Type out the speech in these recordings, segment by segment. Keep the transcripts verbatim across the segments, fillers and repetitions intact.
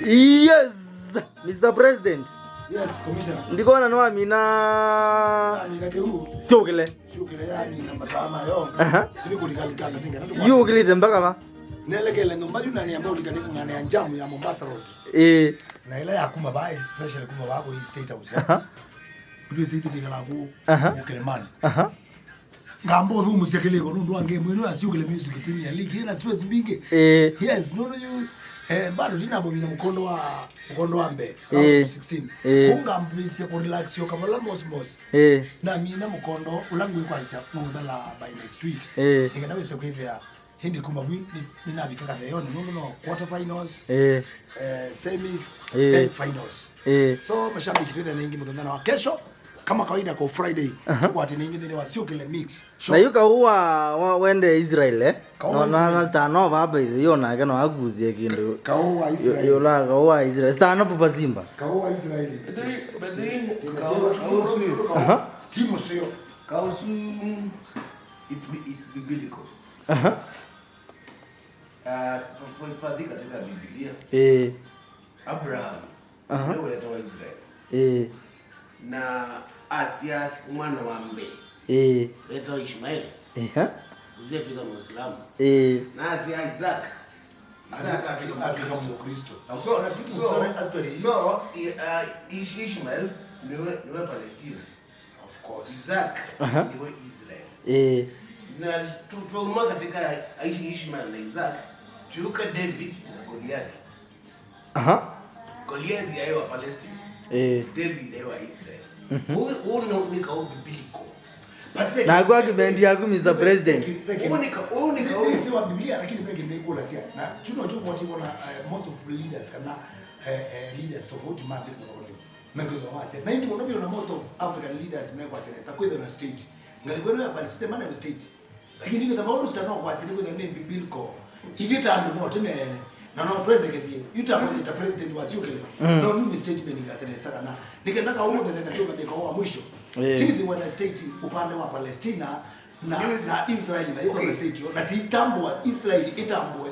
Yes, Mister President. Yes, Commissioner. Ndikona nĩwamina. Amina kĩu. Syũkĩle. Syũkĩle yamina masaa mayo. Aha. Ili kũlikalikanga nĩngĩ. Yũkĩlĩte mpaka va? Nelekele nyũmba yu na nĩamba ũlikane kũng'ana ya jamu ya Mombasa Road. Ĩĩ. Na ĩla ya kuma vaa, especially kuma vaa kũi State House. Aha. Ndwĩsĩ kĩtikala kũ, aha, kũ Kilimani. Aha. Ngamba ũthumusya kĩlĩko nũndũ wa game ĩno ya Syũkĩle Music Premier League. Ĩna stress mbingĩ. Ĩĩ. Yes, nũndũ yu, eh, bado ndinakũmina mũkondo wa, mũkondo wa mbee, round, ĩĩ, of sixteen. Ĩĩ. Kũu ngambĩĩsya kũrelax yoka vala mos mos. Ĩĩ. Namina mũkondo ũla ngwĩkwatĩsya ngũthela by next week. Ĩĩ. Nĩkenda wĩse kwĩthĩa Hindi kuma vu ni- ninavika katheyoni nũndũ no quarter finals, eh, eh, semis, eh, and finals. Eh. So mashabiki, twĩthane ĩngĩ mũthenya wa kesho kama kawaida kwa Friday. Aha. Tũkwatane ĩngĩ nthĩnĩ wa Syũkĩle Mix Show. Na yu Kaũ wa, wa wende Israel, eh? Kaũ wa Israel. No, na, na Star Nova hapa hivi, yo nake no akuzie kĩndũ. Kaũ wa Israel. Yo, yo la Kaũ wa Israel. Star Nova papa Simba. Kaũ wa Israel. But then, but then, Kaũ, Kaũ sio. Aha. Timu sio. Kaũ sio, it's bi-, it's biblical. Aha. Ah, twa-, twa-, twathi katika Biblia. Eh. Abraham, aha, nĩwe wetawa Israel. Eh. Na asya mwana wa mbee. Eh. Wetawa Ishmael. Eha. Ũsu atw'ĩka Mũislamu. Eh. Na asya Isaac. Isaac atw'ĩka Mũkristo. So, so, sorry, actually, so, i-, uh, Ish-, Ishmael nĩwe, nĩwe Palestina. Of course. Isaac, aha, nĩwe Israel. Eh. Na tu-, twauma katika Ish-, Ishmael na Isaac, tuka David na Goliath. Aha. Goliath aĩ wa Palestine. Eh. David aĩ wa Israel. Mhm. Ũũ, ũũ nĩ, nĩ Kaũ biblical. But ve-, na kwa argument yaku, Mister President. Ve-, ve-, ũũ nĩ ka-, ũũ nĩ Kaũ. Nĩ, nĩ si wa Biblia, lakini ve kĩndũ nĩkũlasya. Na chuno chuko wati wona, eh, most of leaders kana, eh, eh, leaders tofauti maandĩka kwa Mekwĩthwa wasya. Na ĩndĩ mũno vyũ na most of African leaders mekwasya nesa kwĩthwa na state. Ngalĩko ĩno ya Palestine mana yo state. Lakini nĩkĩtha maũndũ sita no kwasya nĩkwĩthwa nĩ biblical. Ithyĩ ta andũ no tĩneene. Na no twendekethie. Yu ta kwĩthĩta president wa Syũkĩle. Mm. No nini statement ngasya nesa kana. Nĩkenda kaũmũthele na tũkambĩka wa mwisho. Eh. Tithĩwa na state upande wa Palestina. Na, na Israel na ĩtambũe, okay, state yo, na titambũa Israel ĩtambũe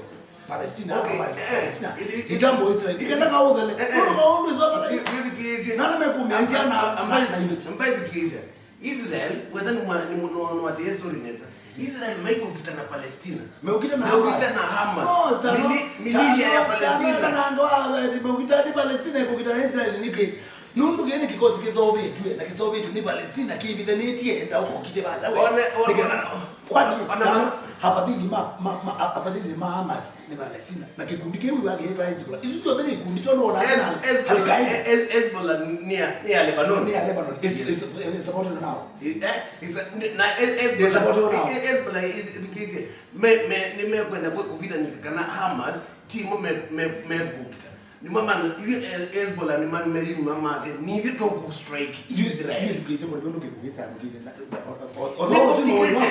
Palestina, okay, aka Palestina, eh, ĩtambũe Israel. Nĩkenda kaũthele. Eh, eh. Nũndũ maũndũ ĩsothe. Nĩthikĩĩsye. Na nĩmekumĩasya na, na, na imiti. Mbaithikĩĩsya. Israel, wetha nĩ mwa-, nĩ mũ-, nũ-, nũatĩĩe story nesa. Israel maikũkita na Palestina. Meũkita na Hamas. Meũkita na Hamas. No, star no, mili-, militia ya Palestina. Star no, na andũ a, eti meũkita nĩ Palestina ĩkũkita na Israel nĩkĩ? Nũndũ kĩĩ nĩ kĩkosi kĩseũvĩtw'e, na kĩseũvĩtw'e nĩ Palestina, kĩvithanĩtye, enda ũkokite vatha we. One, one, nĩkĩ-, one, kwani, one, sana, afadhili ma, ma, ma, afadhili ma Hamas nĩ Palestina, na kĩkundi kĩu wakĩĩtwa Hezbollah. Isu syonthe nĩ ikundi tondũ ona Hez-, Hezbollah, Al-Qaeda. Hez-, Hezbollah nĩ ya, nĩ ya Lebanon. Nĩ ya Lebanon. Is, is, is supported now. Eh, is, na Hez-, Hezbollah, is supported now. Hezbollah is, is, me, me, nĩmekwenda kũ-, kũvithanĩka kana Hamas, timo me, me, mekũkita. Nĩmo mana, ithyĩ Hezbollah nĩmameyuma mathe, nithyĩ tũkũ strike Israel. Ithyĩ tũkĩsĩ mũndũ kĩndũ kĩsandũkĩte na, o-, o-, o-, although ũsu nĩ ũndũ wa,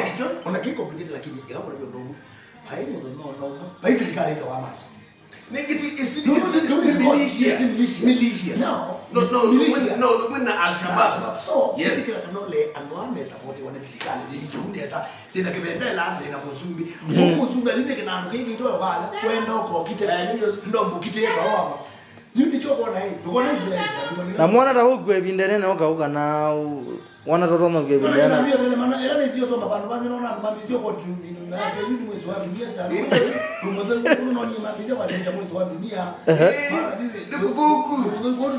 ona kĩ complicated, lakini ĩla mũndũ ũndũ ũmwe. Vai mũndũ no, no, vai sirikali ĩtawa Hamas. Nĩ kĩti, isi, no, no, isi, no, nĩ militia. Nĩ militia. Militia. No, no, no, militia. No, no, no, na Al-Shabaab. Al-Shabaab. So, yes, ĩtĩkĩla kana ole andũ aa mesapotiwa nĩ sirikali yĩ kĩu nesa. Tena kĩvembela thĩna mũsumbĩ. Mm. Mũsumbĩ alinde kĩnandũ kĩngĩ itoe vatha, wenda ũkokite. Eh, ndio. Ndo mũkite kawa. Yu ndicho kuona hii. Ndukona Israel. Na mwana ta huku ĩvinda nene ũkauka na u-, wana toto no ĩvinda nene. Ndio ndio mana ela ndio sio soma bandu bangi naona mambi sio kwa tu. Ndio sio ni mwezi wa dunia sana. Kumbe kuna ni mambi sio kwa mwezi wa dunia. Ehe. Ni kuku. Kuku.